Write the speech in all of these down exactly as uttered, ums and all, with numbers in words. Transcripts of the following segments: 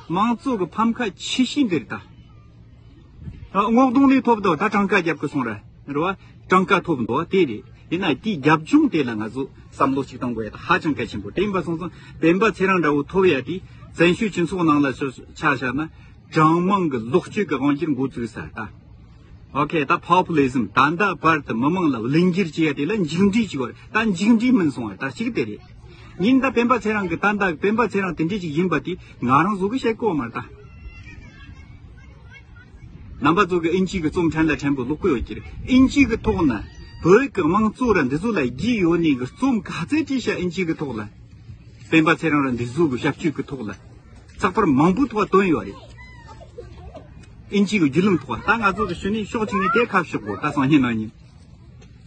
དམངས་གཙོ་གི་ཕམ་ཁ་ཆེ་ཤོས་འདི་རེད་ད། ཨ། སྔོག་འདོན་ལས་ཐོབ་འདུག་ད་གྲངས་ཀ་རྒྱབ་གི་སོང་ར། རེད་བ། གྲངས་ཀ་ཐོབ་འདུག་དེ་རེད། ཡིན་ན་དེའི་རྒྱབ་ལྗོངས་དེ་ལ་ང་ཚོ་བསམ་བློ་གཅིག་གཏོང་དགོས་ཡ་ད་ཧ་ཅང་གལ་ཆེན་པོ་དེ་ཡིན་པ་སོང་ཙང་། སྤེན་པ་ཚེ་རིང་འདྲ་བོ་ཐོབ་ཡ་དེ་བཙན་བྱོལ་སྤྱི་ཚོགས་ནང་ལ་ཆ་བཞག་ན་གྲངས་མང་གི་ལོག་སྤྱོད་ཀྱི་དབང་སྒྱུར་འགོ་བཙུགས་ས་ད། ཨོ་ཁེ། ད་པོ་པུ་ལི་ཟམ། ད་ལྟ་བར་དུ་མི་མང་ལ་ལིང་སྒྱུར་བྱེད་ཡ་དེ་ལ་མཇུག་འབྲས་ཅིག་ཡོད་རེད། ད་མཇུག་འབྲས་མིན་སོང་བ་ད་གཅིག་དེ་རེད། ཉིན་ད་སྤེན་པ་ཚེ་རིང་གི་ད་ད་སྤེན་པ་ཚེ་རིང་དེ་འདྲས་ཅིག་ཡིན་པ་དེ་ང་རང་ཚོ་གི་བཤད་གོ་མ་རེད་ད། རྣམ་པ་ཚོ་གི་ཨིན་ཇི་གི་རྩོམ་ཕྲན་ལ་ཕྲན་བུ་ཀློག་གི་ཡོད་ཀྱི་རེད། ཨིན་ཇི་གི་ཐོག་ན་བོད་ཀྱི་དམངས་གཙོ་ར་འདི་ཚོ་ལ་རྒྱུས་ཡོད་ནི་གི་རྩོམ་ག་ཚད་བྲིས་ཤག་ཨིན་ཇི་གི་ཐོག་ལ། སྤེན་པ་ཚེ་རིང་ར་འདི་ཚོ་གི་ཞབས་ཕྱི་གི་ཐོག་ལ། ཚགས་པར་མང་པོའི་ཐོག་བཏོན་ཡོད་རེད། ཨིན་ཇི་གི་བརྒྱུད་ལམ་ཐོག་ད་ང་ཚོ་གི་ཞུ་ནི་ཕྱོགས་གཅིག་ནས་དེ་ཁ་ཕྱོགས་དགོས་ད་སང་ཉིན་གནངས་ཉིན།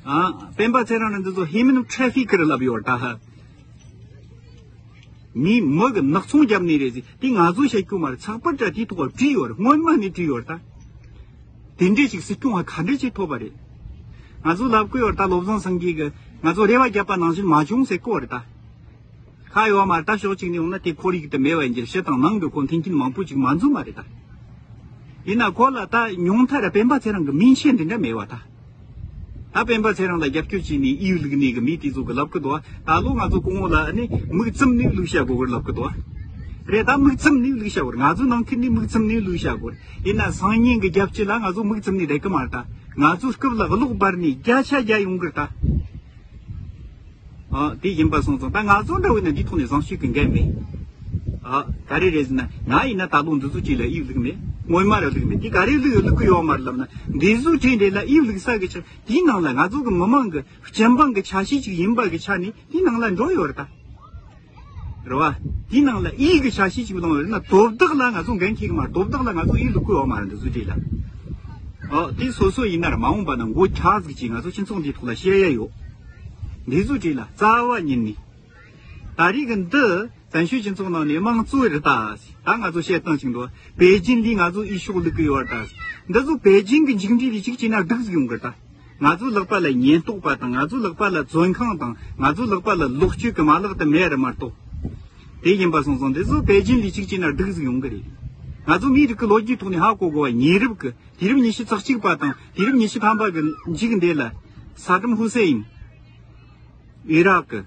ཨ། སྤེན་པ་ཚེ་རིང་ར་འདི་ཚོ་ཧི་མན་ཊྲེ་ཕི་ཀར་ལབ་ཡོད་ད་ཧ། མི་མི་གི་ནག་ཚོང་རྒྱབ་ནི་རེད་ཟེར། དེ་ང་ཚོས་བཤད་རྒྱུ་མ་རེད། ཚགས་པར་འདྲ་དེའི་ཐོག་བྲིས་ཡོད་རེད། སྔོན་མ་ནས་བྲིས་ཡོད་རེད་ད། དེ་འདྲས་ཅིག་སྲིད་སྐྱོང་བ་ག་འདྲས་ཅིག་ཐོབ་པ་རེད། ང་ཚོ་ལབ་གི་ཡོད་རེད་ད། བློ་བཟང་སེང་གེ་གི་ང་ཚོ་རེ་བ་བརྒྱབ་པ་ནང་བཞིན་མ་བྱུང་ཟེར་གི་ཡོད་རེད་ད། ཁ་ཡོད་མ་རེད་ད། ཕྱོགས་གཅིག་ནས་ཡོང་ན་དེ་ཁོར་ཡུག་དེ་མེད་པ་ཡིན་གྱི་རེད། ཕྱི་དང་ནང་གི་ཁོ་མཐུན་རྐྱེན་མང་པོ་ཅིག་མ་འཛོམས་པ་རེད་ད། ཡིན་ན་ཁོ་ལ་ད་ཉུང་མཐའ་ར་སྤེན་པ་ཚེ་རིང་གི་མིང་ཆེན་འདི་འདྲ་མེད་པ་ད། ད་སྤེན་པ་ཚེ་རིང་ལ་རྒྱབ་སྐྱོར་བྱས་ནས་ཨིའུ་བླུགས་ནས་གི་མི་དེ་ཚོ་གི་ལབ་གི་འདུག་ད་ལོ་ང་ཚོ་སྐུ་ངོ་ལ་ནི་མིག་བཙུམ་ནས་བླུགས་བྱ་དགོས་གི་ལབ་གི་འདུག་རེད་ད། མིག་བཙུམ་ནས་བླུགས་བྱ་དགོས་རེད། ང་ཚོ་ནང་ཁུལ་ནས་མིག་བཙུམ་ནས་བླུགས་བྱ་དགོས་རེད། ཡིན་ན་སང་ཉིན་གི་རྒྱབ་སྐྱོར་ལ་ང་ཚོ་མིག་བཙུམ་ནས་བསྡད་གི་མ་རེད་ད། ང་ཚོ་སྐབས་ལ་གློག་སྦར་ནས་བརྒྱ་ཆ་བརྒྱ་ཡོང་གི་རེད་ད། ཨ། དེ་ཡིན་པ་སོང་ཙང་ད་ང་ཚོ་འདྲ་བོ་ཡིན་ན་འདི་ཐོག་ནས་བཟང་སྤྱོད་ཀྱི་འགན་མེད། ཨ། ག་རེ་རེད་ཟེར་ན་ང་ཡིན་ན་ད་ལོ་འདི་ཚོ་གཅིག་ལ་ཨིའུ་བླུགས་མེད། སྔོན་མ་ར་བླུགས་མེད། དེ་ག་རེ་བླུགས་ཡོད་བླུགས་གི་ཡོད་མ་རེད་ལབ་ན། འདི་ཚོ་གྲས་འདྲ་ལ་ཨིའུ་བླུགས་ས་གི་ཆ་དེའི་ནང་ལ་ང་ཚོ་གི་མི་མང་གི་སྤྱི་འབངས་གི་ཆ་ཤས་ཅིག་ཡིན་པ་གི་ཆ་ནས་དེའི་ནང་ལ་འགྲོ་ཡོད་རེད་ད། རེད་བ། དེའི་ནང་ལ་ཨིའུ་གི་ཆ་ཤས་ཅིག་བླངས་ཡོད་རེད་ན་དོ་བདག་ལ་ང་ཚོ་འགན་འཁྱེར་གི་མ་རེད། དོ་བདག་ལ་ང་ཚོ་ཨིའུ་བླུགས་གི་ཡོད་མ་རེད། འདི་ཚོ་གྲས་ལ། ཨོ། དེ་སོ་སོ་ཡིན་ན་ར་མ་འོངས་པ་ན་མགོ་ཆག་ཟིག་ཅིག་ང་ཚོ་སྤྱི་ཚོགས་འདིའི་ཐོག་ལ་བཤད་ཡ་ཡོད། འདི་ཚོ་གྲས་ལ་རྩ་བ་ཉིད་ནས། ད་རེས་ཀྱི་འདི་བཙན་བྱོལ་སྤྱི་ཚོགས་ནང་ནས་དམངས་གཙོ་རེད་ད། ད་ང་ཚོ་བཤད་སྟངས་ཅིག་འདུག་པེ་ཅིན་ལས་ང་ཚོ་ཨི་ཤོག་བླུག་གི་ཡོད་ད། འདི་ཚོ་པེ་ཅིན་གྱི་མཇུག་འབྲས་ལས་གཅིག་བྱས་ན་སྡུག་ཟིག་ཡོང་གི་རེད་ད། ང་ཚོའི་ལག་པ་ལ་ཉེན་རྟོག་པ་དང་། ང་ཚོའི་ལག་པ་ལ་བཙོན་ཁང་དང་། ང་ཚོའི་ལག་པ་ལ་ལོག་སྤྱོད་ཀྱི་མ་ལག་དེ་མེད་རེད་མ་གཏོགས། དེ་ཡིན་པ་སོང་ཙང་འདི་ཚོ་པེ་ཅིན་ལས་གཅིག་བྱས་ན་སྡུག་ཟིག་ཡོང་གི་རེད། ང་ཚོ་མིའི་རིགས་ཀྱི་ལོ་རྒྱུས་ཐོག་ནས་ཧ་གོ་དགོས་པ། ཉེ་རབས་ཀྱི་དུས་རབས་ཉི་ཤུ་རྩ་གཅིག་པ་དང་དུས་རབས་ཉི་ཤུ་ཐམ་པ་གི་མཇུག་འདི་ལ་ས་དམ་ཧུ་སེ་ཡིན། ཨི་རག་གི་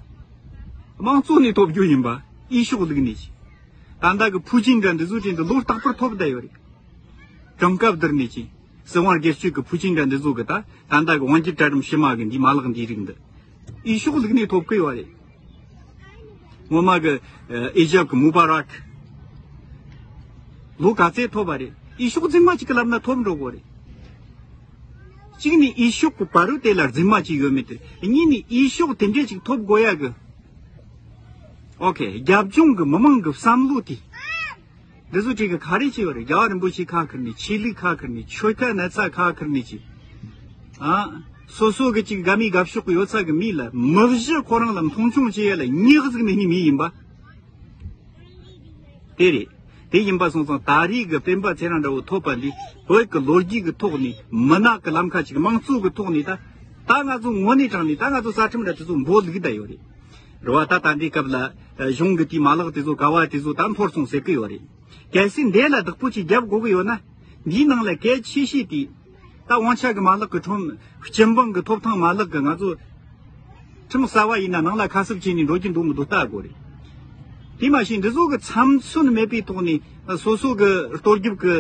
དམངས་གཙོ་ནས་ཐོབ་རྒྱུ་ཡིན་པ། ཨི་ཤོག་བླུགས་ནས་ཀྱི། ད་ལྟ་གི་ཕུའུ་ཅིན་འདྲ་འདི་ཚོ་དྲན་དུ་ལོ་རྟག་པར་ཐོབ་བསྡད་ཡོད་རེད། གྲངས་ཀ་བསྡུར་ནས་ཀྱི། སྲིད་དབང་སྒེར་གཅོད་ཀྱི་ཕུའུ་ཅིན་འདྲ་འདི་ཚོ་གི་ད་ད་ལྟ་གི་དབང་སྒྱུར་གྲལ་རིམ་ཕྱི་མ་གི་འདི་མ་ལག་འདིའི་རིགས་འདི། ཨི་ཤོག་བླུགས་ནས་ཐོབ་གི་ཡོད་རེད། སྔོན་མ་གི་ཨེ་ཇེབ་གི་མུ་བ་རག་ལོ་ག་ཚད་ཐོབ་པ་རེད། ཨི་ཤོག་རྫུན་མ་ཅིག་གི་ལབ་ན་ཐོབ་འགྲོ་གོ་རེད། གཅིག་ནི་ཨི་ཤོག་གི་བར་རུ་དེ་ལ་རྫུན་མ་ཅིག་ཡོད་མེད་དེ། གཉིས་ནི་ཨི་ཤོག་དེ་འདྲས་ཅིག་ཐོབ་དགོས་ཡ་གི། ཨོ་ཁེ། རྒྱབ་ལྗོངས་གི་མི་མང་གི་བསམ་བློ་དེ། འདི་ཚོ་གཅིག་གི་ག་རེ་བྱས་ཡོད་རེད། རྒྱལ་བ་རིན་པོ་ཆེ་ཁ་ཁུར་ནས། ཆོས་ལུགས་ཁ་ཁུར་ནས། ཆོལ་ཁ་ན་ཚ་ཁ་ཁུར་ནས་ཅིག། ཨ། སོ་སོ་གི་ཅིག་དགའ་མི་དགའ་ཕྱོགས་གི་ཡོད་ཚད་གི་མི་ལ། མི་གཞི་ཁོ་རང་ལ་མཐོང་ཆུང་བྱེད་ཡ་ལ་ཉག་ཟིག་མེད་ནི་མི་ཡིན་པ། དེ་རེད། དེ་ཡིན་པ་སོང་ཙང་ད་རེས་ཀྱི་སྤེན་པ་ཚེ་རིང་འདྲ་བོ་ཐོབ་པ་འདི་བོད་ཀྱི་ལོ་རྒྱུས་ཀྱི་ཐོག་ནས། མུན་ནག་གི་ལམ་ཁ་ཅིག་དམངས་གཙོ་གི་ཐོག་ནས་ད། ད་ང་ཚོ་དངོས་གནས་དྲང་ནས་ད་ང་ཚོ་རྩ་ཁྲིམས་འདྲ་དེ་ཚོ་འབོད་ལུགས་ད་ཡོད་རེད། རེད་བ། ད་ད་འདི་སྐབས་ལ་གཞུང་གི་དེའི་མ་ལག་དེ་ཚོ་ག་བ་དེ་ཚོ་ད་འཐོར་སོང་ཟེར་གི་ཡོད་རེད། གལ་སྲིད་འདི་ལ་བདག་པོ་ཅིག་རྒྱབ་དགོས་གི་ཡོད་ན། འདིའི་ནང་ལ་གལ་ཆེ་ཤོས་དེ། ད་དབང་ཆ་གི་མ་ལག་གི་ཁྲོམ། སྤྱི་འབངས་གི་ཐོབ་ཐང་མ་ལག་གི་ང་ཚོ་ཁྲིམས་གསར་བ་ཡིན་ན་ནང་ལ་ཁ་གསབ་བྱས་ནས་འགྲོ་རྒྱུ་འདུག་མི་འདུག་ལྟ་དགོས་རེད། དེ་མ་ཤེས་འདི་ཚོ་གི་ཚབ་མཚོན་མེད་པའི་ཐོག་ནས་སོ་སོ་གི་གཏོར་རྒྱབ་གི་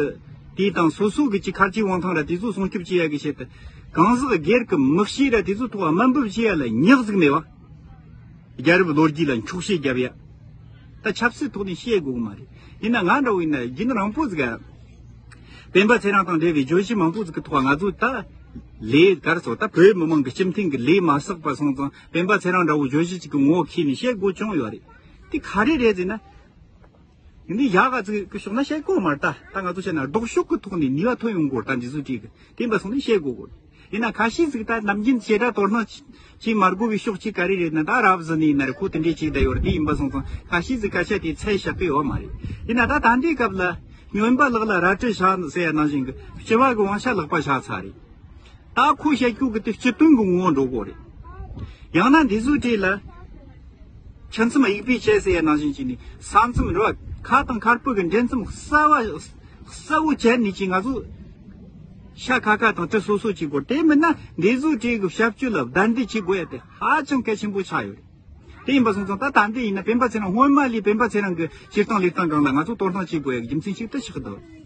དེ་དང་། སོ་སོ་གི་ཅིག་ཁ་རྗེ་དབང་ཐང་ར་དེ་ཚོ་སྲུང་སྐྱོབ་བྱེད་ཡ་གི་ཆེད་དུ། གང་ཟག་སྒེར་གི་མི་གཤིས་ར་དེ་ཚོ་ཐོག་དམའ་འབེབས་བྱེད་ཡ་ལ་ཉག་ཟིག་མེད་བ། རྒྱལ་རབས་ལོ་རྒྱུས་ལ་འཁྱོག་བཤད་རྒྱབ་ཡ། ད་ཆབ་སྲིད་ཐོག་ནས་བཤད་དགོས་གི་མ་རེད། ཡིན་ན་ང་འདྲ་བོ་ཡིན་ན་རྒྱུན་རིང་པོ་ཟིག་ག་སྤེན་པ་ཚེ་རིང་དང་འབྲེལ་བའི་བརྗོད་གཞི་མང་པོ་ཟིག་གི་ཐོག་ང་ཚོ་ད་ལས་གར་སོགས། ད་བོད་མི་མང་གི་སྤྱི་མཐུན་གི་ལས་མ་བསགས་པ་སོང་ཙང་སྤེན་པ་ཚེ་རིང་འདྲ་བོ་བརྗོད་གཞི་ཅིག་གི་ངོ་བོ་ཁྱེར་ནས་བཤད་དགོས་བྱུང་ཡོད་རེད། དེ་ག་རེ་རེད་ཟེར་ན། ཡིན་ནའི་ཡག་ག་ཚིག་གི་ཕྱོགས་ན་བཤད་དགོས་མ་རེད་ད། ད་ང་ཚོ་བཤད་ན་ལྡོག་ཕྱོགས་ཀྱི་ཐོག་ནས་ནུས་པ་ཐོན་ཡོང་དགོས་རེད། ད་འདི་ཚོ་གཅིག་གི་དེ་འབའ་སོང་ནས་བཤད་དགོས་གོ། ཡིན་ན་ཁ་ཤས་ཟིག་ད་ནམ་རྒྱུན་བྱེ་བྲག་དོ་སྣང་བྱེད་མ་དགོས་པའི་ཕྱོགས་གཅིག་ག་རེ་རེད་ན། ད་རབ་ཟིན་ནི་ཡིན་ན་རེད། ཁོ་དེ་འདྲས་བྱས་བསྡད་ཡོད་རེད། དེ་ཡིན་པ་སོང་ཙང་ཁ་ཤས་ཟིག་སྐད་ཆ་དེ་ཚད་བཞག་གི་ཡོད་མ་རེད། ཡིན་ན་ད་ད་འདྲའི་སྐབས་ལ་སྨྱོན་པ་ལག་ལ་རལ་གྲི་བཞག་ཟེར་ཡ་ནང་བཞིན་གི་སྤྱི་བ་གི་དབང་ཆ་ལག་པ་བཞག་ཚར་རེད། ད་ཁོ་བཤད་རྒྱུ་གི་དེ་སྤྱི་དོན་གི་ངོ་བོ་འགྲོ་གོ་རེད། ཡང་ན་འདི་ཚོའི་གྲས་ལ་ཆུ་མཚམས་དབྱུག་པས་ཆད་ཟེར་ཡ་ནང་བཞིན་བྱས་ནས་ས་མཚམས་རེད་བ། ཁ་དང་ཁ་སྤུ་གི་འདྲེས་མཚམས་གསལ་བ་གསལ་བོ་བྱས་ནས་ཅིག་ང་ཚོ་ཤ་ཁ་ཁ་དང་དྲི་སོ་སོ་བྱེད་དགོས། དེ་མིན་ན་འདི་ཚོ་གྲས་ཀྱི་ཞབས་ཞུ་ལ་བདའ་འདེད་བྱེད་དགོས་ཡ་དེ་ཧ་ཅང་གལ་ཆེན་པོ་ཆགས་ཡོད་རེད། དེ་ཡིན་པ་སོང་ཙང་ད་ད་འདི་ཡིན་ན་སྤེན་པ་ཚེ་རིང་སྔོན་མ་ལས་སྤེན་པ་ཚེ་རིང་གི་སྤྱིར་བཏང་ལས་སྟངས་སྒང་ལ་ང་ཚོ་དོ་སྣང་བྱེད་དགོས་ཡ་གི་རྒྱུ་མཚན་ཞིག་ཏུ་ཆགས་འདུག